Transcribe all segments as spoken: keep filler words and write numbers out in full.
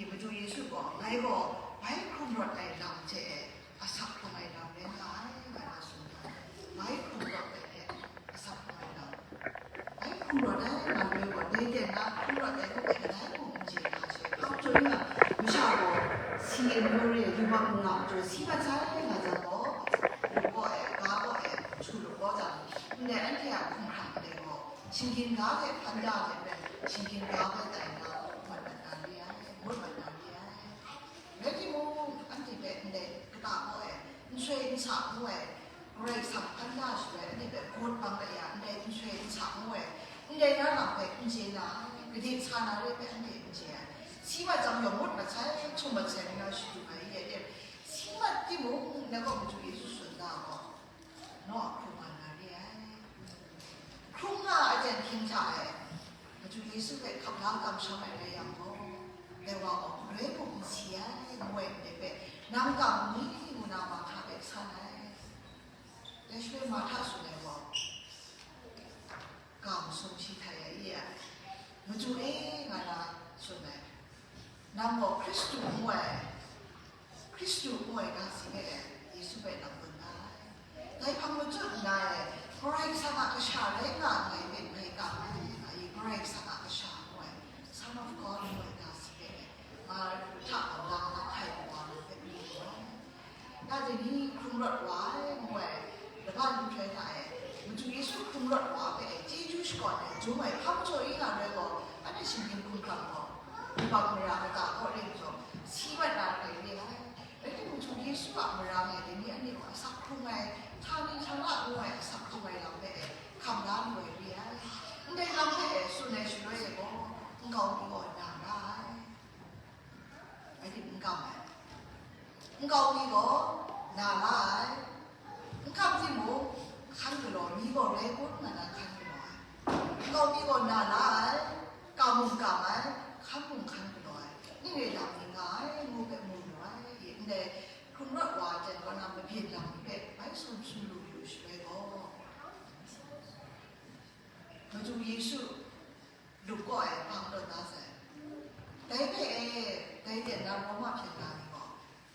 Madu Yesu gaw, ngai gaw bai hkrum rawt ai lam hte e asak hkrung ai lam rai nga ai, nga na tsun ai. Bai hkrum rawt ai hte asak hkrung ai lam. Bai hkrum rawt ai nga loi gaw, dai ten na hkrum rawt ai hku e kadai mung n chye nga she, hkam chyoi nga, masha gaw si n rawt re, yubak n nga majaw, si mat sai nga jang gaw, lu gaw e, ga gaw e, htu lu gaw jang, ndai anhte a hkumhkrang ndai gaw, shinggyim ga hte hpan da hte maren, shinggyim ga bai tai na, mat mat na re ai, ngut mat na re ai. Rai timung, anhte hpe ndai kata gaw e, n soi n sa ngu ai, Karai Kasang hpan da shaloi, anhte hpe gawt bang lai ya, ndai n soi n sa ngu ai, ndai na lam hpe n chye na ai, gade sa na re hpe anhte n chye ai. Si mat jang yawng ngut mat sai, htum mat sai ngu na shadu ai, ye, si mat timung, ndai gaw Madu Yesu tsun da gaw, naw a hkrum nga na re ai. Hkrum nga ai jan hkying hta e, Madu Yesu hpe hkap la kamsham ai rai yang gaw, dai wa gaw, galoi mung n si ai, ngu ai ndai hpe, nang ga mu ni? Ngu na Marhta hpe san ai. Dai shaloi Marhta tsun ai gaw, ga masum shi htai ai, ye ai, Madu e, nga na tsun ai. Nang gaw Hkristu ngu ai, Hkristu ngu ai ga si hpe e, Yesu hpe nang tsun da ai. Dai hpang machut nna e, Karai Kasang a kasha rai nga nngai hpe ngai kam ai, nga i, Karai Kasang a kasha ngu ai, Son of God ngu ai ga si hpe e, Marhta a lam na hkai wa nang hpe mu lu ai. Na dai ni hkrum rawt wa ai, ngu ai, laban nhtoi hta e, Madu Yesu hkrum rawt wa hpe e, chyeju shakawn ai, jum ai, hkam jaw i nga rai gaw, anhte shinggyim hkumhkrang gaw, yubak mara kata kaw re majaw, si mat na re re ai. Rai timung, Madu Yesu a mara ngai dai ni anhte gaw asak hkrung ai, htani htana ngu ai asak hkrung ai lam hpe e, hkam la lu ai re ai. Ndai lam hpe e tsun ai shaloi e gaw, nkau mi gaw na ra ai. Rai tim, n kam ai. Nkau mi gaw na la ai. N kam timung, hkan galaw, mi gaw rai kun, nga na hkan galaw ai. Nkau mi gaw na la ai, kam mung kam ai, hkan mung hkan galaw ai. Ning re lam ni nga ai, ngu hpe mu lu ai. Ndai hkrum rawt wa jan kaw na mabyin lam ni hpe bai sum sum lu yu shaloi gaw, Madu Yesu lup kaw e hpang tawn da sai. Dai hpe e, dai ten na Roma hpyen na ni gaw,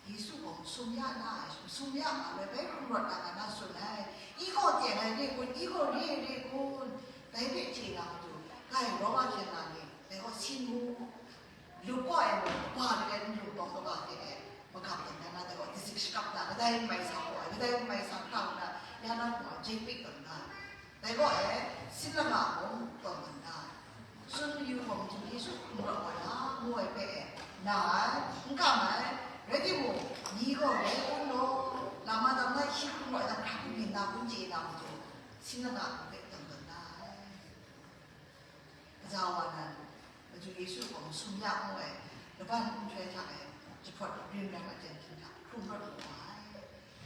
Yesu gaw masum ya na ai, masum ya ma ai, bai hkrum rawt na nga na tsun ai. I gaw teng ai re kun, i gaw re ai re kun, dai hpe chye na matu, kai Roma hpyen na ni, dai gaw sin mu, lup kaw e mung, kaba de n lup taw kaba hte e, magap tawn na, dai gaw, dazik shakap na, kadai n mai sa gaw ai, kadai n mai sa hkra na, ya na gaw, jepik tawn na. Dai gaw e, sin lama mung tawn tawn na, tsun mayu gaw, Madu Yesu hkrum rawt wa na, ngu ai hpe e, na ai, n kam ai, rai timung, ni gaw rai kun law, lama dam na shi hkrum rawt na, hkra byin na, kun chye na matu, sin lama mung hpe tawn tawn na ai. Gaja wa nan, Madu Yesu gaw masum ya ngu ai, laban nhtoi hta e, jahpawt rim rai ai jan hkying hta hkrum rawt wa ai.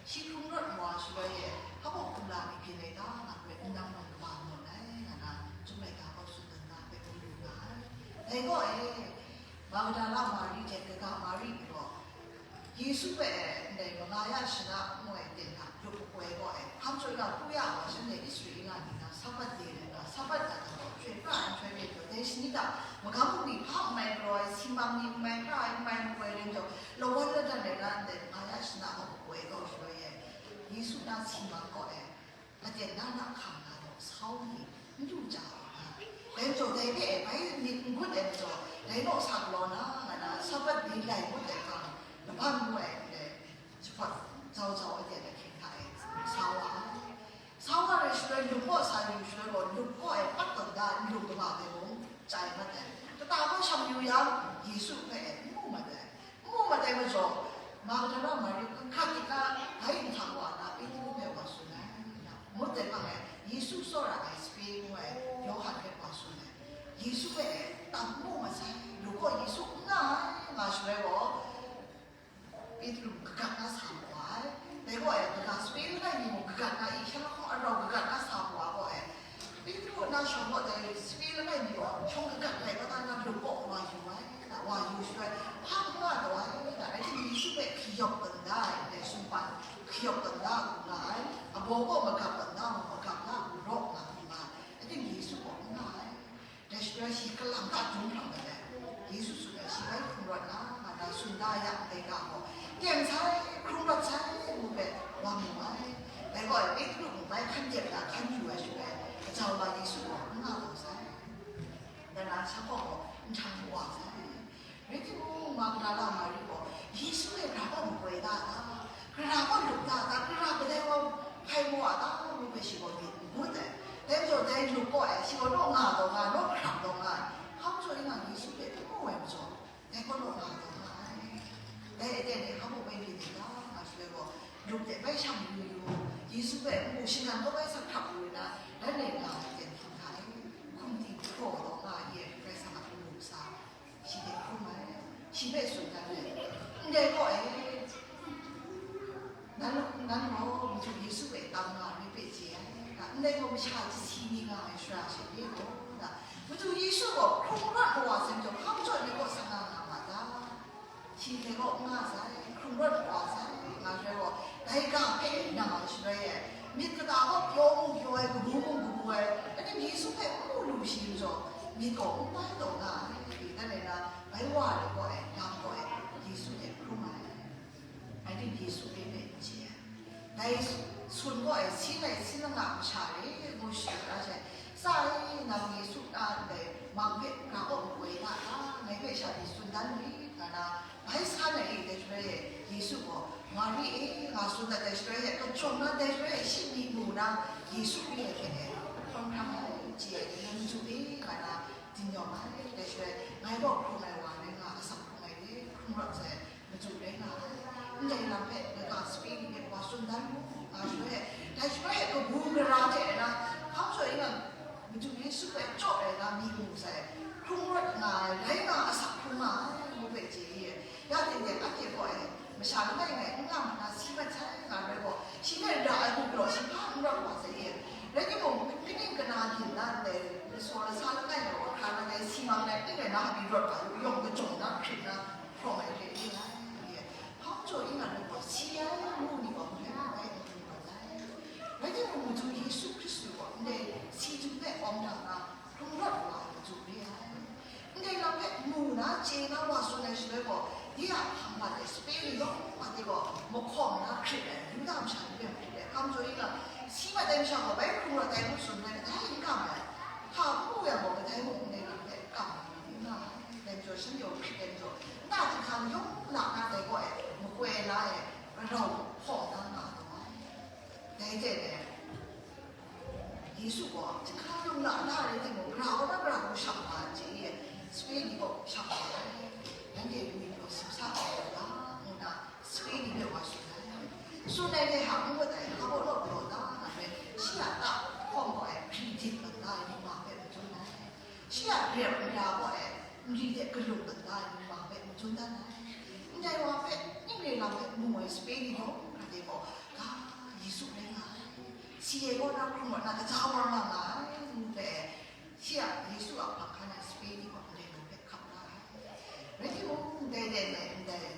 Shi hkrum rawt wa shaloi e, hpa mung hkrum la ni byin ai ta, nga hpe n nang nawn kaba nawn ai, nga na, Chyum laika gaw tsun dan na hpe mu lu nga ai. Dai gaw e, Magdala Mari hte kaga Mari gaw, Yesu hpe e ndai manga ya shana ngu ai ten hta lup makoi gaw e, hkam chyoi ga pru ya ai wa, shanhte Israela ni na Sabat de rai nga, Sabat na hta gaw chyoi pra ai nhtoi rai taw, dai shani hta magam bungli hpa n mai galaw ai, si mang ni n mai pra ai, n mai makoi rai majaw, lawan ladan rai na ndai manga ya shana gaw makoi kau shaloi e, Yesu na si mang gaw e, aten na na hkam na gaw sau ni n du ja ai nga. Dai majaw dai hpe e bai myit n gun ai majaw, dai naw sa galaw na, nga na Sabat ni lai ngut ai hkang, laban ngu ai ndai jahpawt jau jau ai de ahkying hta e sa wa ai. Sa wa ai shaloi, lup kaw sa yu shaloi gaw, lup kaw e pat tawn da, nlung kaba hte mung chye mat ai. Kata gaw shang yu yang, Yesu hpe e n mu mat ai. N mu mat ai majaw, Magdala Mari hkak hkak na bai nhtang wa na, Petru hpe wa tsun ai. Ngut ai hpang e, Yesu tsawra ai sape ngu ai Yawhan hpe wa tsun ai. Yesu hpe e tam n mu masai, lup kaw Yesu n nga ai, nga shaloi gaw, Petru kagat na sa mu ai. Dai gaw e, kaga sape langai mi mung kagat na i, shalahkawng arau kagat na sa mu ai gaw e, Petru a na shawng gaw dai sape langai mi gaw shawng kagat ai kata na lup kaw wa yu ai, na wa yu shaloi, hpa n nga taw ai, na rai timung, Yesu hpe hkayawp tawn da ai, dai sumpan hkayawp tawn da lu nga ai, abaw gaw magap tawn da mu, magap la lu raw nga lu nga ai, rai timung, Yesu gaw n nga ai. Dai shaloi shi kalang ta jum hprang dat ai. Gara gaw lup da, gara kadai gaw hpai maw a ta, ngu hpe shi gaw myit n gun ai. Dai majaw dai lup gaw e, shi gaw naw nga taw nga, naw hkrak taw nga, hpa majaw ning a Yesu hpe n mu ai majaw, dai gaw naw nga taw nga ai. Dai aten e hpa mung bai byin ai ta, nga shaloi gaw, lup de bai shang yu yu, Yesu hpe npu shinggan kaw bai sa hkrap yu na, dan e nga ai ten hkying hta e, hkum ting hkraw taw nga ai e, Karai Kasang a mung sa, shi hte hkrum ai, shi hpe tsun dan ai. Ndai gaw e, nan, nan gaw Madu Yesu hpe tam nga ai ni hpe chye ai, ndai gaw masha chyasi ni nga ai shara she re gaw, Madu Yesu gaw hkrung rawt wa sai majaw, hpa majaw ni gaw sa nga nga ma ta? Shi hte gaw n nga sai, hkrung rawt wa sai, nga shaloi gaw, dai ga hpe nang a shaloi e, myit kata gaw pyaw mung pyaw ai, kabu mung kabu ai, anhte Yesu hpe n mu lu shi majaw, myit gaw n bai taw nga ai, dan e na, bai wa ai gaw e, lam gaw e, Yesu hte hkrum ai. Anhte Yesu hpe hpe n chye ai. Dai sun gaw e, sin ai sin langa masha re ngu shi ra she, sa e, nang Yesu a ndai mang hpe ga kaw makoi na ta, ngai hpe sha ni tsun dan rit, nga na, bai san ai e, dai shaloi e, Yesu gaw, Mari e, nga tsun dat dai shaloi e, kajawng na dai shaloi e, shi myi mu na, Yesu re ai hte e, hkawm hkram ai, chye ai, dai Madu e, nga na, din yawm ai, dai shaloi, ngai gaw hkrung ai wa rai nga, asak hkrung ai re, hkrung rawt sai, Madu rai nga ai. Ndai lam hpe laga sape ni hpe wa tsun dan mu, nga shaloi e, dai shaloi e kabu gara hte na, hpa majaw ning a Madu Yesu hpe jaw ai na myi mu sai, hkrung rawt nga ai, rai nga asak hkrung nga ai, ngu hpe chye ye. Ya ting de, anhte gaw e, masha langai ngai n nga ma na si mat sai, nga rai gaw, shi hpe ra ai hku galaw shi hpa n rawt wa sai ye. Rai timung, kaning kana gyin na ndai, lasaw lasa langai ngai gaw, hkra na dai si mang ai, ning rai na abi rawt wa, yawng kajawng na hkrit na, hprawng ai hte re ai, ye. Hpa majaw ning a rai gaw, si ai ngu ni gaw, hkrai hkrai n hkrum rawt ai. Rai timung, Madu Yesu Hkristu gaw ndai si du hpe awng da na, hkrung rawt wa ai Madu re ai. Ndai lam hpe mu na, chye na, wa tsun ai shaloi gaw, de a hpang mat ai sape ni yawng hpa de gaw mahkawng na hkrit ai, Yuda masha ni hpe mahkrit ai, hpa majaw ning a, si mat ai masha gaw bai hkrung rawt ai ngu tsun ai, kadai n kam ai. Hpa n mu yang gaw, kadai mung ndai lam hpe kam ai, n nga ai. Dai majaw, shanhte gaw hkrit ai majaw, nta htinghkang yawng la na dai gaw e, makoi la e, rau hpaw na nga taw ai. Dai hte maren, Yesu gaw, htinghkang yawng la na rai timung, gara kaw na gara kaw shang wa ai hte, sape ni gaw shang wa ai, nanhte lu npu gaw simsa ai u ga, ngu na, sape ni hpe wa tsun ai. Tsun ai hte hkra n mat ai, hpa baw law galaw da, nga ai, shi a ta hkawm gaw ai, hkri dit mat da ai, ningma hpe madun ai. Shi a rep nra gaw e, nri hte galum mat da ai ningma hpe madun dan ai. Ndai wa hpe, ning re lam hpe mu ai sape ni yawng hkra de gaw, ga, Yesu rai nga ai, si ai kaw na hkrung rawt na, kaja wa nga nga ai, ngu hpe, shi a, Yesu a hpang hkan ai sape ni gaw ndai lam hpe hkap la ai. Rai timung, ndai dai ndai, ndai, eh,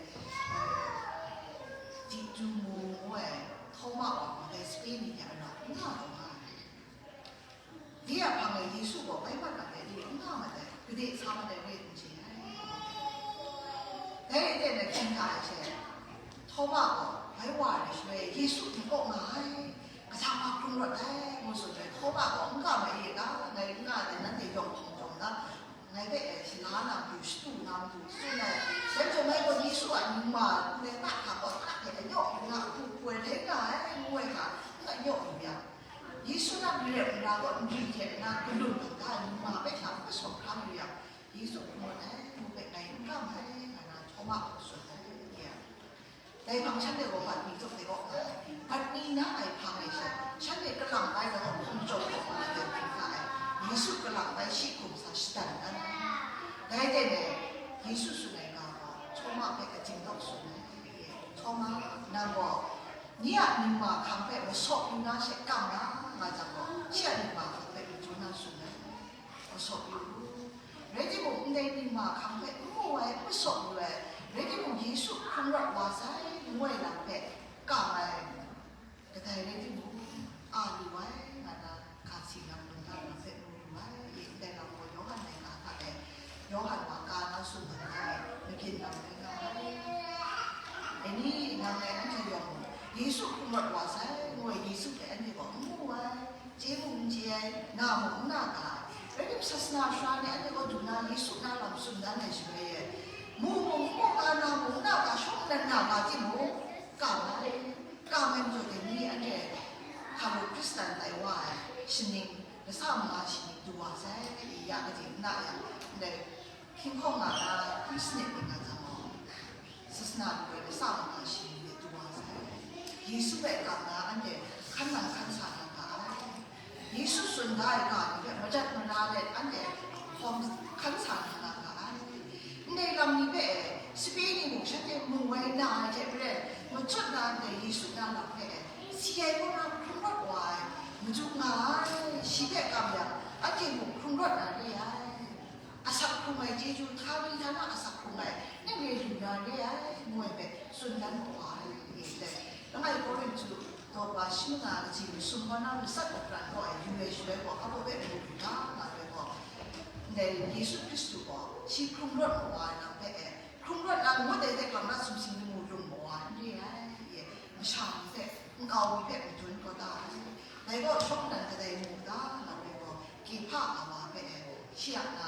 Ditumu ngu ai, Htawma wa, ndai sape ni hte a rau n nga taw nga ai. De a hpang e Yesu gaw bai mat mat ai re n nga mat ai, gade sa mat ai re n chye ai. Dai re ai hte na hkying hta ai she, Htawma gaw bai wa ai shaloi, Yesu n kaw nga ai, kaja wa hkrung rawt ai, ngu tsun ai. Htawma gaw, n kam ai e ga, ngai n nga ai, nanhte yawng hpawng taw na, ngai hpe e shala na matu, shatu na matu, tsun ai. Dai majaw ngai gaw Yesu a ningma, ndai na hka gaw, na hpe anyaw yu nga, hku hku ai rai nga ai, ngu ai hka, n anyaw yu yang, Yesu na garep nra gaw nri hte nna galun mat da ai ningma hpe sha n masawp hkra mayu yang, Yesu hkrum rawt ai ngu hpe ngai n kam ai, nga na Htawma gaw tsun ai, ye. Dai hpang shanhte gaw bat mi tsup de gaw, bat mi na ai hpang e she, shanhte kalang bai gaw hkum chyawm hkawm nga ai hpang hta e, Yesu kalang bai shi hkum sa shadan dan ai. Dai hte maren, Yesu tsun ai ga gaw, Htawma hpe katsing dawk tsun ai, ye. Htawma, nang gaw, Nye a ningma hkang hpe masawp yu na she kam nga, nga jang gaw, shi a ningma hkang hpe madun na tsun ai, masawp yu u. Rai timung, ndai ningma hkang hpe n mu ai, n masawp yu ai, rai timung, Yesu hkrum rawt wa sai, ngu ai lam hpe kam ai, kadai rai timung, a lu ai, nga na, ga si lam lung na lam hpe mu lu ai, ndai lam gaw Yawhan laika hta e, Yawhan wa ka na sumnang ai, magyin lam rai nga ai. Dai ni nang e anhte yawng mung, Yesu hkrum rawt wa sai, ngu ai Yesu hpe anhte gaw n mu ai, chye mung n chye ai, na mung n na ga ai. Rai tim, sasana sara ni anhte gaw du na Yesu na lam tsun dan ai shaloi e, mu mung n mu ga, na mung n na ga, shawng nnan na ga timung, Kam ai, kam ai majaw dai ni anhte hkaru Hkristan tai wa ai shaning, lasa manga shaning du wa sai, i ya kaji n na yang, ndai hkying hkawng nga na hpung sanit ning nga jang gaw, sasana lu ai lasa manga shaning de du wa sai. Yesu hpe kam na anhte hkan nang hkan sa na ga ai. Yesu tsun da ai ga ni hpe madat mara let anhte hkawm hkan sa na nga ga ai. Ndai lam ni hpe sape ni mung shanhte mu ai na ai hte maren, machut na ndai Yesu na lam hpe si ai hkrum rawt wa ai, machyu nga ai, shi hpe kam yang, anhte mung hkrum rawt na re ai. Asak hkrung ai chyeju, htani htana asak hkrung ai, nanhte lu na re ai, ngu ai hpe tsun dan wa ai, ngu ai. Langai Korinhtu daw ga shi manga kaji masum gaw na matsat makran gaw ai, yu ai shaloi gaw, hpa baw hpe mu lu da, nga ai gaw, ndai Yesu Hkristu gaw shi hkrung rawt wa ai lam hpe e, hkrung rawt na ngut ai hte hkam na sumsing lamu lung mawa n re ai, e, masha ni hpe, nkau mi hpe madun kau da ai. Dai gaw shawng nnan kadai mu da, nga ai gaw, Kehpa a wa hpe e, shi a na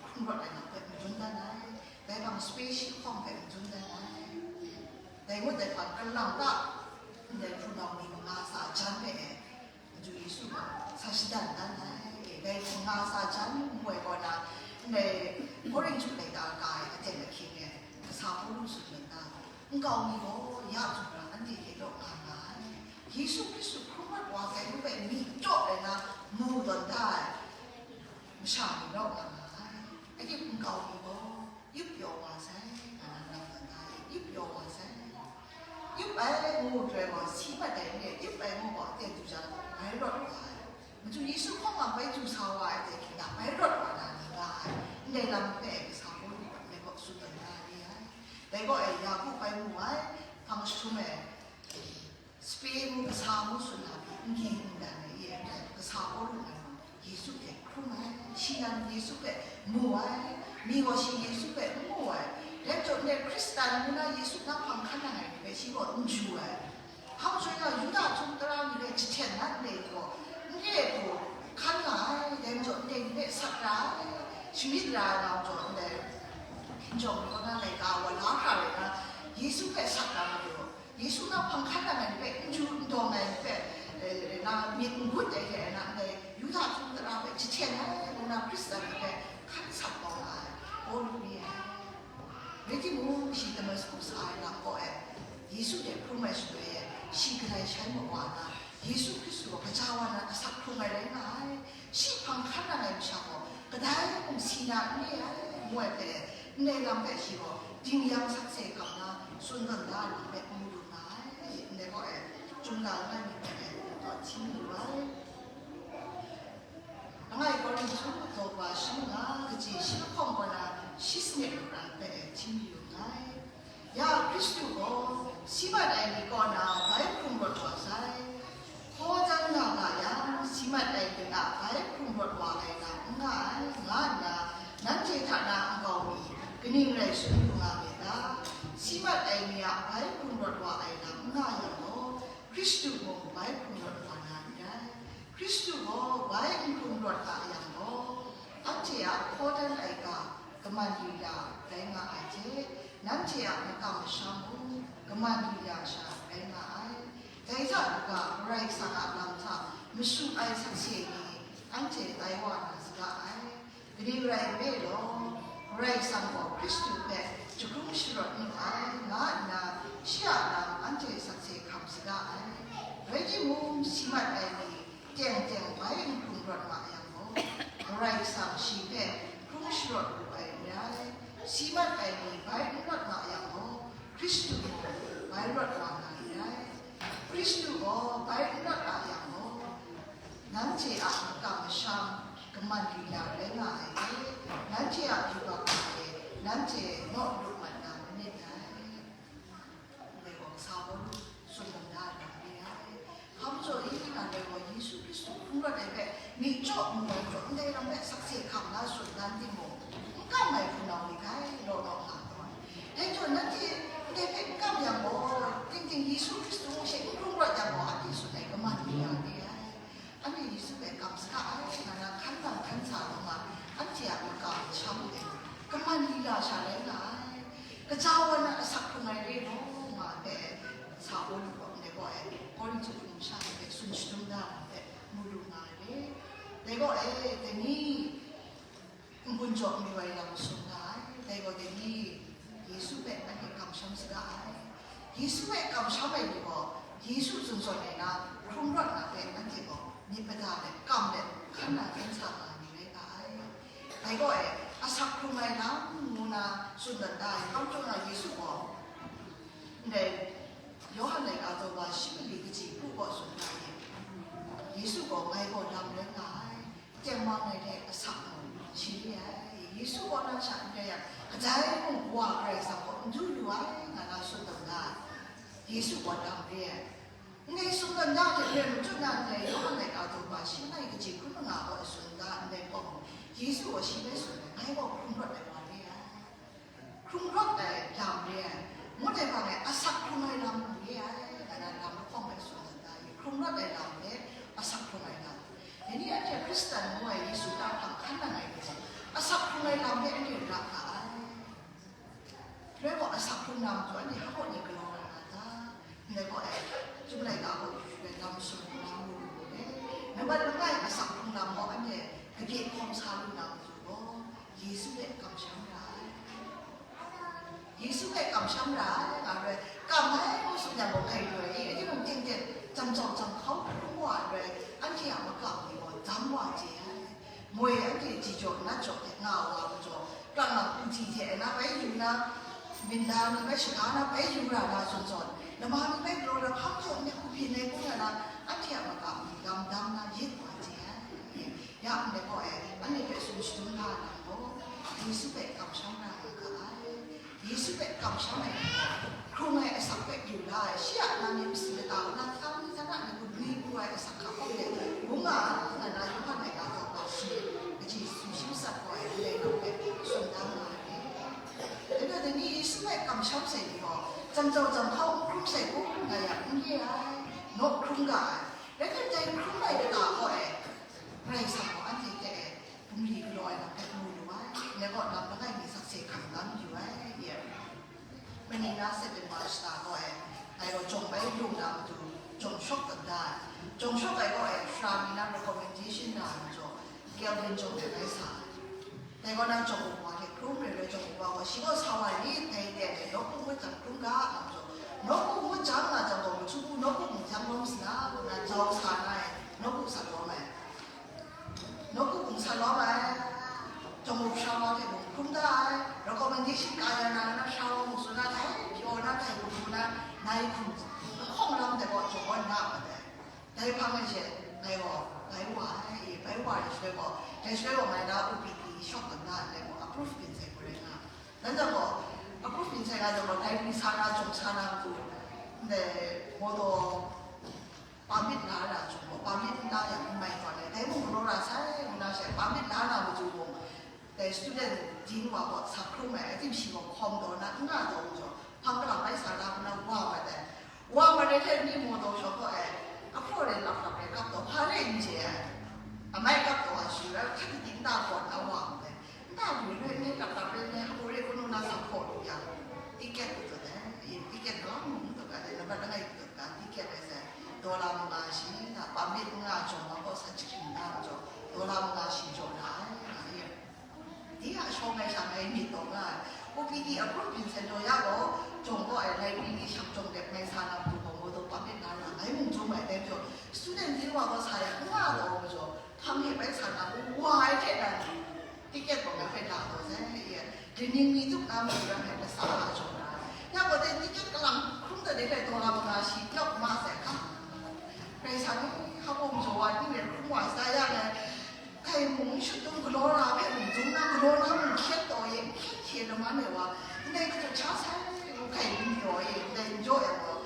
hkrung rawt ai lam hpe madun dan ai. Dai hpang sape shi hkawng hpe madun dan ai. Dai ngut dai hpang, kalang ta ndai hpunau ni manga sa jan hpe e, Madu Yesu gaw sa shadan dan ai. Dai hpung nga sa jan ngu ai kaw na, ndai Korinhtu laika ka ai aten ahkying e, kasa Pawlu tsun dan da, nkau mi gaw ya tsun ra anhte hte law nga nga ai. Yesu Hkristu hkrum rawt wa sai ngu hpe myi jaw ai na mu tawn da ai masha ni law nga nga ai. Akip nkau mi gaw, Yup pyaw wa sai, nga na lam dan da e, yup pyaw wa sai. Yup ai ngu rai wa, si mat ai n re, yup ai ngu gaw, aten du jang, bai rawt wa ai. Madu Yesu hkawng a bai du sa wa ai dai hkying da, bai rawt wa na ni nga ai. Ndai lam hpe kasa Pawlu gaw ndai gaw tsun tawn na re ai. Dai gaw e, Yaku bai mu ai, hpang jahtum e, Sape mu, kasa mu tsun na pyi, n ging n dan ai e, kasa Pawlu ngu, Yesu hpe hkrum ai, shi nan Yesu hpe mu ai, mi gaw shi Yesu hpe n mu ai, rai majaw ndai Hkristan ngu na Yesu na hpang hkan nang ai ni hpe shi gaw n ju ai. Hpa majaw yang Yuda htum tara ni hpe jahten na ndai gaw, n re ai hku hkan nga ai, dai majaw ndai ni hpe sat ra ai, shamyit ra ai lam jaw ndai hkinjawng ni kaw na laika wa la hkra rai na, Yesu hpe sat ra ai gaw, Yesu na hpang hkan nang ai ni hpe n ju n dawng ai ni hpe, eh, na myit n gut ai hte na, ndai Yuda htum tara hpe jahten ai ngu na Hkristan ni hpe hkan sat kau nga ai, Pawlu re ai. Rai timung, shi Damasku sa ai lam kaw e, Yesu hte hkrum ai shaloi e, shi galai shai mat wa na, Yesu Hkristu gaw gaja wa na asak hkrung ai rai nga ai. Shi hpang hkan nang ai masha gaw, kadai mung si na n re ai, ngu ai hpe, ndai lam hpe shi gaw, ding yang sakse hkam na, tsun tawn da ai lam hpe mu lu nga ai, ndai gaw e, Chyum ga langai mi hpe e, tawn hti mayu ai. Langai Korinhtu daw ga shi manga, kaji shi lahkawng kaw na, shi sanit makran hpe e, hti mayu nga ai. Ya Hkristu gaw si mat ai ni kaw na bai hkrung rawt wa sai. Hkaw dan nga nga yang, si mat ai ni a bai hkrung rawt wa ai lam n nga ai, nga nna, nanhte hta na nkau mi, kaning rai tsun lu nga myit ta? Si mat ai ni a bai hkrung rawt wa ai lam n nga yang gaw, Hkristu mung bai hkrung rawt wa na n rai. Hkristu gaw bai n hkrung rawt a yang gaw, anhte a hkaw dan ai ga kaman lila rai nga ai hte, nanhte a makam masham mung kaman lila sha rai nga ai. Dai hta kaga Karai Kasang a lam hta masu ai sakse ni anhte tai wa na saga ai. Kaning rai nme law, Karai Kasang gaw Hkristu hpe jahkrung sharawt nu ai, nga nna shi a lam anhte sakse hkam saga ai. Rai timung, si mat ai ni, teng teng bai n hkrung rawt ma yang gaw, Karai Kasang shi hpe hkrung sharawt wu ai n rai. Si mat ai ni bai n rawt ma yang gaw, Hkristu mung bai rawt wa na n rai. Hkristu gaw bai n rawt a yang gaw, nanhte a makam masham kaman lila rai nga ai hte, nanhte a yubak hta e nanhte naw lup mat na manit dai. Ndai gaw kasa Pawlu tsun tawn da ai lam re ai. Hpa majaw e, nga dai gaw Yesu Hkristu hkrum rawt ai hpe myi jaw mu ai majaw, ndai lam hpe sakse hkam na tsun dan timung, n kam ai hpunau ni grai law law nga tawn. Dai majaw nanhte ndai hpe n kam yang gaw, tingting Yesu Hkristu mung she n hkrum rawt yang gaw, anhte tsun ai kaman lila re ai. Anhte Yesu hpe kam saga ai, nga na hkan nang hkan sa taw nga, anhte a makam masham e kaman lila sha rai nga ai. Gaw e, dai ni n-gun jaw mi wai lam sum nga ai, dai gaw dai ni Yesu hpe anhte kamsham saga ai. Yesu hpe kamsham ai ni gaw, Yesu tsun zawn ai na, hkrum rawt na hpe anhte gaw myit mada let, kam let, hkan na hkan sa nga ai ni rai nga ai. Dai gaw e, asak hkrung ai lam ngu na tsun dan da ai, kau jaw na Yesu gaw, ndai Yawhan laika daw shi mali kaji hku gaw tsun da ai. Yesu gaw, ngai gaw lam rai nga ai, tengman ngai hte asak mung shi re ai. Yesu gaw na sha n rai yang, kadai mung Wa Karai Kasang gaw n du lu ai, nga na tsun tawn da ai. Yesu gaw lam re ai. Ndai tsun tawn da hte re, machut na ndai Yawhan laika daw shi mali kaji hkun manga gaw tsun da ndai gaw, Yesu gaw shi bai tsun ai, ngai gaw hkrum rawt ai wa re ai. Hkrum rawt ai lam re ai, ngut ai hpang e asak hkrung ai lam re ai, nga na lam lahkawng hpe tsun dat da ai, hkrum rawt ai lam hte asak hkrung ai lam. Dai ni anhte Hkristan ngu ai Yesu hta hkam hkan nang ai ni gaw, asak hkrung ai lam hpe anhte ra ga ai. Rai gaw, asak hkrung na matu anhte hpa ni galaw na nga ta? Ndai gaw e, Chyum laika gaw yu yu ai lam sum hkrum na mu lu mu ai. Nambat langai asak hkrung lam gaw anhte kabye hkawm sa lu na matu gaw, Yesu hpe kamsham ra ai. Yesu hpe kamsham ra ai, nga re, kam ai ngu tsun yang gaw, hkai re ai, anhte mung ting ten, jam jau jam hkau hkrum wa ai, anhte a makam ni gaw dam wa chye ai. Moi anhte ji jaw, nat jaw hte nga wa majaw, prat na hpung hti hte na bai yu na, minda ni bai shaga na bai yu ra na zawn zawn, lama ni bai galaw na hpang jaw n-, hku byin ai hku na na, anhte a makam ni lam dam na yit wa chye ai. Ya ndai gaw e, anhte hpe tsun shadum la ai lam gaw, Yesu hpe kamsham ra nga ga ai. Yesu hpe kamsham ai ni gaw, hkrung ai asak hpe yu la ai, shi a na myit masi lata, na tara ni tara ni hku dwi pru ai asak hka hkawk de, bung nga ai, nga na Yawhan laika daw shi, kaji sumshi matsat gaw ai, ndai lam hpe tsun da nga ai. Dai gaw, dai ni Yesu hpe kamsham sai ni gaw, jam jau jam hkau n hkrum sai hku nga yang n re ai, naw hkrum ga ai. Rai nna, dai hkrum ai lata gaw e, Karai Kasang gaw anhte hte e, bungli galaw ai lam hpe mu lu ai, ndai gaw lam langai mi sakse hkam la mayu ai, ye. Mani na September shata gaw e, ngai gaw jawng bai lung na matu, jawng shawk dat da ai. Jawng shawk ai gaw e, sara mi na recommendation na ai majaw, Kelvin jawng de bai sa ai. Dai gaw na jawng up wa hte hkrum re re jawng up wa gaw, shi gaw sa wa rit, dai de, nawku ngut jang hkrum ga, nga majaw, nawku ngut jang nga jang gaw, machyu hku nawku ngut jang lawm sa na, ngu na jau sa na ai, nawku sa lawm ai. Nawku bung sa lawm ai, jawng up sara wa hte mung hkrum da ai, recommendation ka ya na, na sara wa mung tsun na, dai pyaw na, dai hku na, nai hkum, n hkawng lam de gaw, jaw gaw na mat ai. Dai hpang e she, ngai gaw, bai wa ai, bai wa ai shaloi gaw, dai shaloi gaw ngai na O P D shawk dat na ai, ngai gaw approve byin sai gaw rai nga. Dan jang gaw, approve byin sai nga jang gaw, dai ni sa na, jawng sa na matu, ndai mawtaw, permit la ra jung gaw, permit n la yang n mai tawn ai, dai mung galaw ra sai, ngu na she, permit la na matu mung, dai student dean wa gaw sa hkrum ai, a tim shi gaw hkawm taw na, n nga taw majaw, hpang kalang bai sa na, ngu na wa mat ai. Wa mat ai hte, ni mawtaw shawng gaw ai, ahpraw re lap lap re kap taw, hpa re n chye ai, amai kap taw ai, shi ra hkrat kating ta gawn na wa mat ai. Nta lu re, nai lap lap re, nai hpaw re, kanu na sa hpaw lu yang, ticket ku tut ai, ticket gaw mung tut ai, nambat langai ku tut ai, ticket rai sai, dollar manga shi, na permit nga jawng wa gaw sa jahkring na jaw, dollar manga shi jaw na ai, nga ye. Di a shawng ai sha ngai myit taw nga ai, O P D approve byin sai jaw ya gaw, jawng gaw ai library ni shang jawng dep ngai sa na matu gaw, mawtaw permit na ra, ngai mung jawng ai dai jaw, student dean wa gaw sa ya, nga taw majaw, hpang e bai sa na, wa ai hte nan, ticket gaw ngai hpe la taw sai, ye, kaning mi tup na matu ram hpe lasa a jaw na, ya gaw dai ticket kalang hkrum dat de hpe dollar manga shi pyawk ma sai hka. Karai Kasang ni hpa mung jaw wa, ning rai hkrum wa sa ya ai, kai mung n shut dung galaw na hpe mung dung na, galaw na mung hkyet taw ye, hkyet hkye laman ai wa, ndai katut sha sai, ngu hkai n pyaw ye, ndai n jaw ai gaw,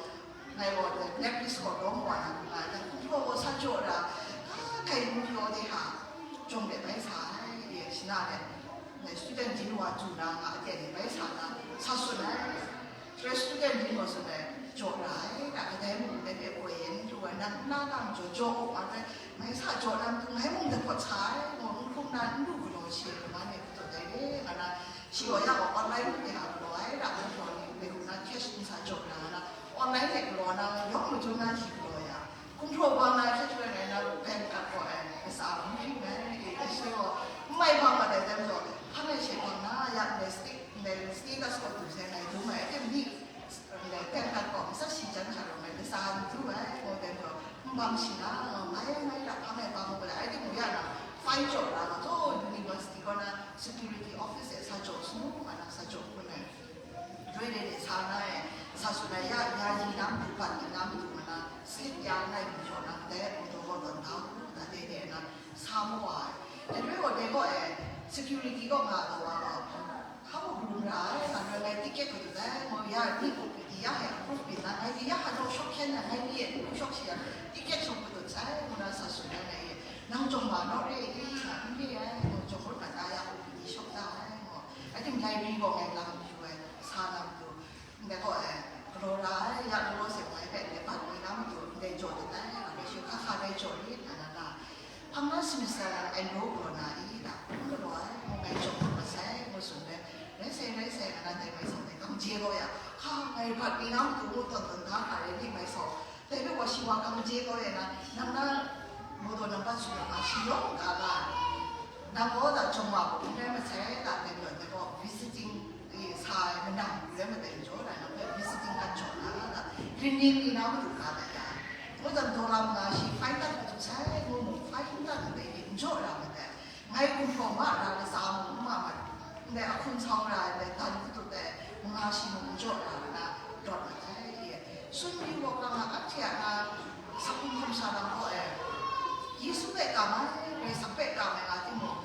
ngai gaw dai blacklist gaw lawm wa na, nga dan hkum hpraw gaw sa jaw ra, a, kai n pyaw de ha, jawng de bai sa ai, ye, shana de, ngai student dean wa du na, nga aten de bai sa na, sa tsun ai. Shaloi student dean gaw tsun ai, jaw ra ai, na kadai mung dai hpe goi yen n lu ai, nang n la na majaw, jaw u, a rai, ngai sa jaw na matu, ngai mung dai pawt sa ai, ngu n hkrum na, n lu galaw shi ai, lama ni hpe tut ai re, nga na, shi gaw ya gaw online de ha galaw ai, ra hkum hpraw ni, dai hku na cash n sa jaw na, nga na, online de galaw na, yawng majung na shi galaw ya, hkum hpraw wa na, cash rai ngai na, bank card gaw ai, kasa n hpyi ai, Ko tu sai ngai dum ai, e mi, ngai ten kat kawng sa shi jan hta rau ngai kasa n du ai, ko ten gaw, n bang shi na, mai ai, mai la, hpa mai bang ko la, ai di mu ya na, fine jaw la, to university kaw na security office e sa jaw sung, ma na sa jaw kun ai. Doi de de sa na e, sa su na ya, ya yi na matu, ban yi na matu, ma na, slip ya na matu jaw na, de, matu gaw tawn da, da de de na, sa mu wa ai. Doi gaw de gaw e, security gaw nga gaw wa gaw, hpa mung rum ra ai, nga loi ngai ticket kadu dai, ngu ya, ni kup di ya e, approve byin na, ngai di ya, ha naw shawk hkyen na, ngai ni e, ni shawk shi ya, ticket shawk kadu sai, ngu na sa su na ngai e, nang jawng wa naw re i, nga n re ai, ngu jawng gun na ta ya, kup di shawk da ai, ngu. Ai tim library gaw ngai lam yu ai, sa na matu, ndai gaw e, galaw ra ai, ya galaw se ngai hpe, ndai bat ni na matu, ndai jaw dat ai, nga loi shi hka hka dai jaw rit, nga na na. Hpang na semester na enroll galaw na i, da, n galaw ai, ngu ngai jaw mat masai, ngu tsun let, rai sai, rai sai, nga na dai mai sau dai, kam je gaw ya, hka, ngai bat ni na matu ngu tawn tawn da, hka rai ni mai sau, dai hpe wa shi wa kam je gaw ya na, nang na, mawdaw nang bat su na, shi yawng ka ga, nang gaw da, jawng wa gaw n rai masai, da, dai gaw, dai gaw, visiting, e, sa ai, manang lu rai matai jaw, da, nang hpe visiting card jaw na, da, ring ning ni na matu ka da ya. Ngu dan daw lam nga shi, fine dat matu sai, ngu mu, fine dat matu e, n jaw ra matai. Ngai gumhpraw ma ra latsa mung n ma mat, ndai ahkun sau ra ai, ndai dan katut ai, manga shi mung n jaw ra na, rawt mat ai, e. Sun yu gaw kang a, anhte a na, sakhum hkam sha lam gaw e, Yesu hpe kam ai, Karai Kasang hpe kam ai nga timung,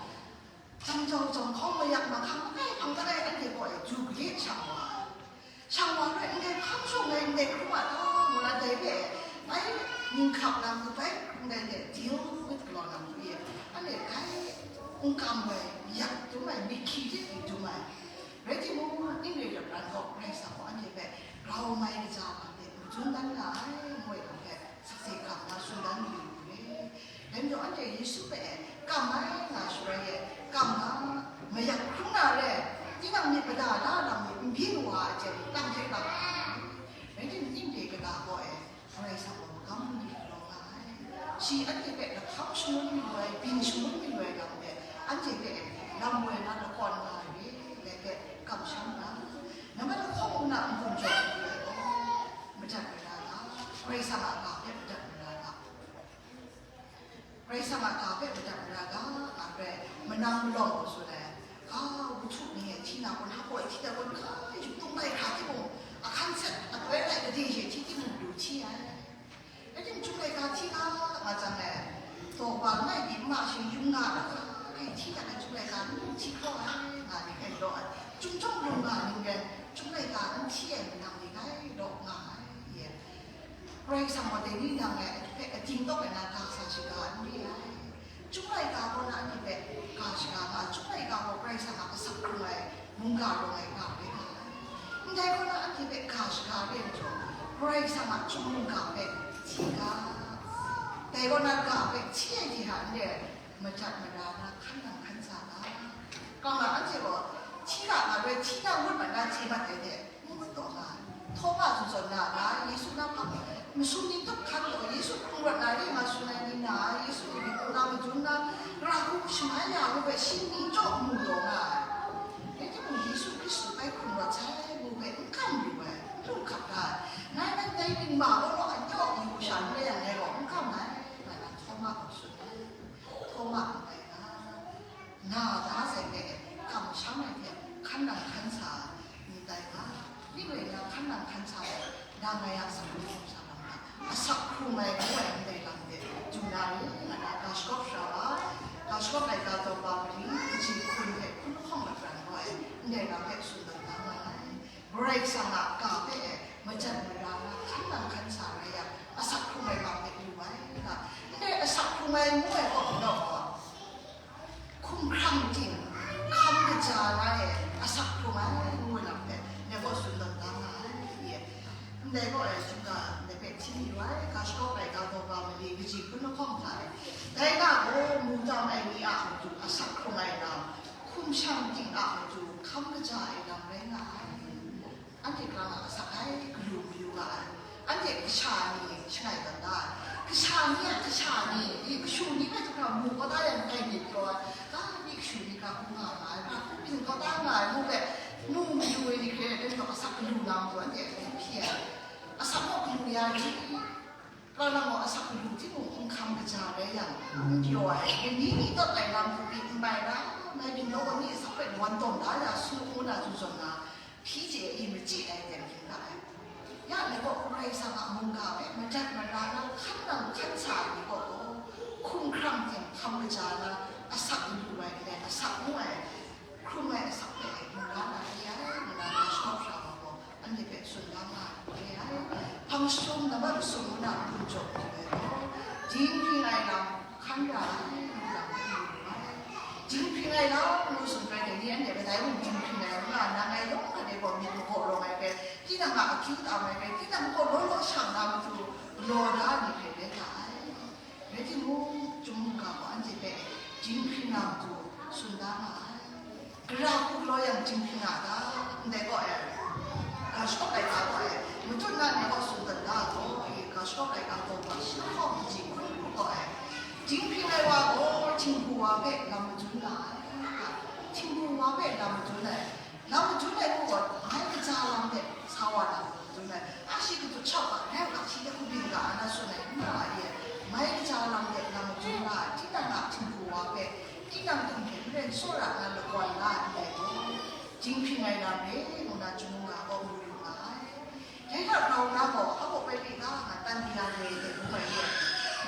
jang jau jang hkawng mayak mahkang langai hpang langai anhte gaw e, ju gade shang wa ai. Shang wa rai, ndai hkam shawng ai, ndai hkrum a ta, ngu na dai hpe, bai, ning hkap na matu bai, ndai hte deal with galaw na matu e, anhte gai, n kam ai, yak dum ai, myit hkyi hte dum ai. Rai timung, ning re rap ran gaw, Karai Kasang gaw anhte hpe grau mai kaja ga hte matsun dan nga ai, ngu ai lam hpe, sakse hkam na tsun dan mayu u re. Dai majaw anhte Yesu hpe kam ai nga shaloi e, kam nga, mayak hkrum na re, tinang myit mada la lam ni n byin wa ai hte, lang hte lang ai. Rai timung, ning re kata gaw e, Karai Kasang gaw magam ni galaw nga ai. Shi anhte hpe lahkam shangun mayu ai, byin shangun mayu ai lam hpe, anhte hpe e, lam woi na lakawn nga ai re, dai hpe kamsham na, nambat lahkawng na n-gun jaw mayu ai gaw, madat mara ga, Karai Kasang a ga hpe madat mara ga. Karai Kasang a ga hpe madat mara ga, a rai, manang malawng gaw tsun ai, ga, wuhtu ni e, hti na gawn, hpa gaw e, hti na gawn, ga, yu tung bai hkra timung, ahkan sat, atoi rai gade she hti timung, du hti ai. Rai timung, Chyum laika hti ga nga jang e, taw wa langai mi ma shing yung nga ai, hti na ai Chyum laika n hti hkraw ai, nga ni hpe law ai. Chyum chyawm lung nga ning ren, Chyum laika n hti ai manang ni rai law nga ai, ye. Karai Kasang gaw dai ni nang e hpe ating tawk ai na ga sa shaga n re ai. Chyum laika gaw na anhte hpe ga shaga nga, Chyum laika gaw Karai Kasang a asak hkrung ai mungga rawng ai ga rai nga ai. Ndai gaw na anhte hpe ga shaga re ai majaw, Karai Kasang a chyum mungga hpe hti ga. Dai gaw na ga hpe hti ai hte hta n re ai, madat mara na hkan nang hkan sa ga. Kang na anhte gaw, hti ga nga rai, hti na ngut mat na chye mat ai hte, n mat taw nga ai. Htawma zawn zawn na, nga Yesu na hpang, masum ning tup hkan gaw, Yesu hkrung rawt na re nga tsun ai ni na, Yesu ni myit na madun na, ra hku shamai ya ngu hpe, shi ning chyaw mu taw nga ai. Rai timung, Yesu Hkristu bai hkrung rawt sai ngu hpe, n kam lu ai, n lu hkap da ai. Ngai nan dai ning ma gaw law, a nyawk yu sha n re yang, ngai gaw n kam ai, nga na Htawma gaw tsun ai. Htawma ndai nga, na da sai hpe kamsham ai hte hkan nang hkan sa ndai nga, ning rai na hkan nang hkan sa ai, nang ngai a asak hkrung sa lam hta, asak hkrung ai ngu ai ndai lam hte, du na re, nga na ga shagawp sara wa, ga shagawp laika daw ba mali, kaji hkun hpe hpun lahkawng lapran wa ai, ndai lam hpe tsun dan da nga ai. Karai Kasang a ga hpe e, madat mara na hkan nang hkan sa rai yang, asak hkrung ai lam hpe lu ai ga, ndai asak hkrung ai ngu ai gaw, gaw, hkum hkrang ting, hkam kaja na e, asak hkrung ai ngu ai lam hpe, ndai gaw tsun dan da nga ai, ye. Ndai gaw e, chyum ga, ndai hpe hti yu ai, ga shagawp laika daw ba mali, kaji hpun lahkawng hta e, dai ga gaw, mu tam ai ni a matu asak hkrung ai lam, hkum hkrang ting a matu hkam kaja ai lam rai nga ai. Anhte hkra nga asak ai, galu mayu nga ai. Anhte kasha ni shangai dan da ai. Kasha ni a kasha ni, i kashu ni hpe hkra mu kau da yang, dai myit pyaw ai. Ga ni kashu ni hkra hkrum nga nga ai, hkra hkrum byin kau da nga ai, ngu hpe, mu mayu ai ni hkre Kalang gaw asak galu timung n hkam kaja rai yang, n pyaw ai, ni ni tawt ai lam hku pyi n bai ra, ngai byin gaw ni asak hpe wan tawn da ya su ngu na tsun zawn na, hpyi chye i machyi ai teng hkring ga ai. Ya ni gaw Karai Kasang a mungga hpe madat mara na hkan nang hkan sa ai ni gaw, hkum hkrang ting hkam kaja na asak galu ai, asak ngu ai, hkrum ai asak hpe lu la na re ai, ngu na ga shawng hpra wa gaw, anhte hpe tsun la nga ai, re ai. Hpang sum, nambat masum ngu na hpun jaw hpyi ai gaw, dinghpring ai lam hkan ra ai, ngu na hpe lu lu ai. Dinghpring ai lam ngu tsun rai ai ni, anhte kadai mung dinghpring ai ngu na, nang ngai yawng hkade gaw myit magaw rawng ai hpe, tinang a akyu tam ai hpe, tinang gaw law law shang na matu galaw da ai ni hpe rai ga ai. Rai timung, chyum mungga gaw anhte hpe dinghpring na matu tsun da nga ai. Gara hku galaw yang dinghpring nga ta, ndai gaw e, ga shawk ai ga gaw e, matut na ni gaw tsun dat da gaw e, ga shawk ai ga gaw, ga shawk gaw kaji hku gaw e, dinghpring ai wa gaw htingbu wa hpe lam madun nga ai, htingbu wa hpe lam madun ai, lam madun ai gaw, mai kaja lam hte sa wa na madun ai, a shi katut shau ga, rai ga, shi hte hku byin ga, a na tsun ai, n na e, mai kaja lam hte lam madun nga ai, tinang a htingbu wa hpe, tinang hkum hte maren tsawra na lakawn la ai ndai gaw, dinghpring ai lam re, ngu na chyum mungga gaw mu yu nga ai. Dai hta grau na gaw, a baw bai pyi ga nga, tan di na re hte ngu ai re,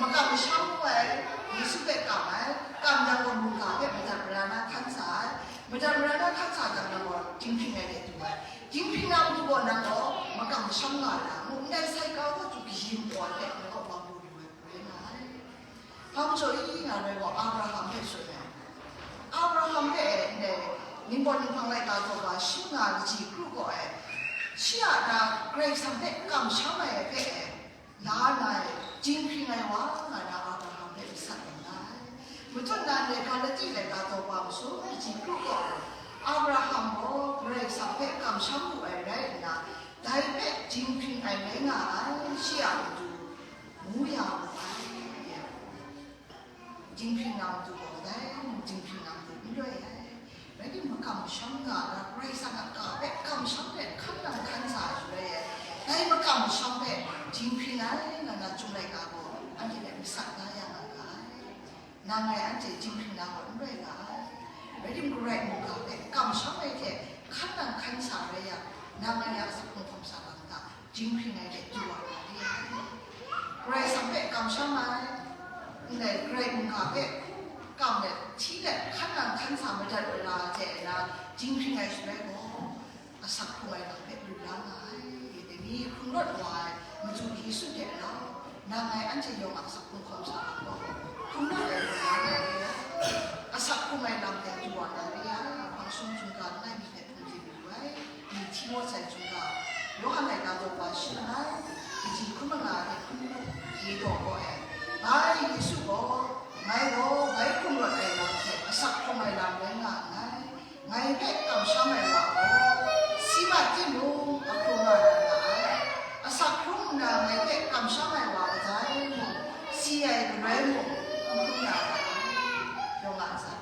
makam masham ngu ai, Yesu hpe kam ai, kam yang gaw mungga hpe madat mara na hkan sa ai, madat mara na hkan sa jang na gaw, dinghpring ai hte du ai, dinghpring na matu gaw nang gaw makam masham nga na, ngu ndai sai ka gaw du kayin gaw ai hpe, nang gaw wa mu yu ai hku rai nga ai. Hpa majaw i nga rai gaw, Abraham hpe tsun ai. Abraham hpe e, ndai, Ningpawt Ninghpang laika daw wa shi nga kaji kru gaw e, shi a na Karai Kasang hpe kamsham ai hpe e, la na e, dinghpring ai wa nga na Abraham hpe masat mat na ai. Matut na ndai Galati laika daw wa masum kaji kru gaw, Abraham gaw Karai Kasang hpe kamsham lu ai rai nna, dai hpe dinghpring ai rai nga ai, shi a matu ngu ya wu ai. Dinghpring na matu gaw kadai mung dinghpring na matu n rai ai. Rai timung, makam masham nga na, Karai Kasang a ga hpe kamsham hpe hkan nang hkan sa ai shaloi e, dai makam masham hpe dinghpring ai nga na Chyum laika gaw anhte hpe masat la ya nga ga ai. Nang ngai anhte dinghpring na gaw n rai nga ai. Rai timung, Karai mungga hpe kamsham ai hte hkan nang hkan sa rai yang, nang ngai a asak hkrung hkawm sa lam hta dinghpring ai hte du wa na re ai. Karai Kasang hpe kamsham ai, ndai Karai mungga hpe kam let, hti let, hkan nang hkan sa madat ai ra hte na dinghpring ai shaloi gaw, asak hkrung ai lam hpe lu la nga ai. Dai ni hkrung rawt wa ai, matu Yesu hte rau, nang ngai anhte yawng a asak hkrung hkawm sa lam gaw, hkrung rawt ai lu la nga ai. Asak hkrung ai lam hpe du wa na re ai, hpang sum hkungga langai mi hpe hpungdim lu ai, ni Timote hkungga, Yawhan laika daw wa shi langai, kaji hkun manga hte hkun hkun pyi daw gaw ai. Bai Yesu gaw, ngai gaw bai hkrung rawt ai lam hte asak hkrung ai lam rai nga nngai. Ngai hpe kamsham ai wa gaw, si mat timung, a hkrung nga na ra ai. Asak hkrung nna ngai hpe kamsham ai wa kadai mung, si ai galoi mung, n hkrung na ra ai. Yawng a asak.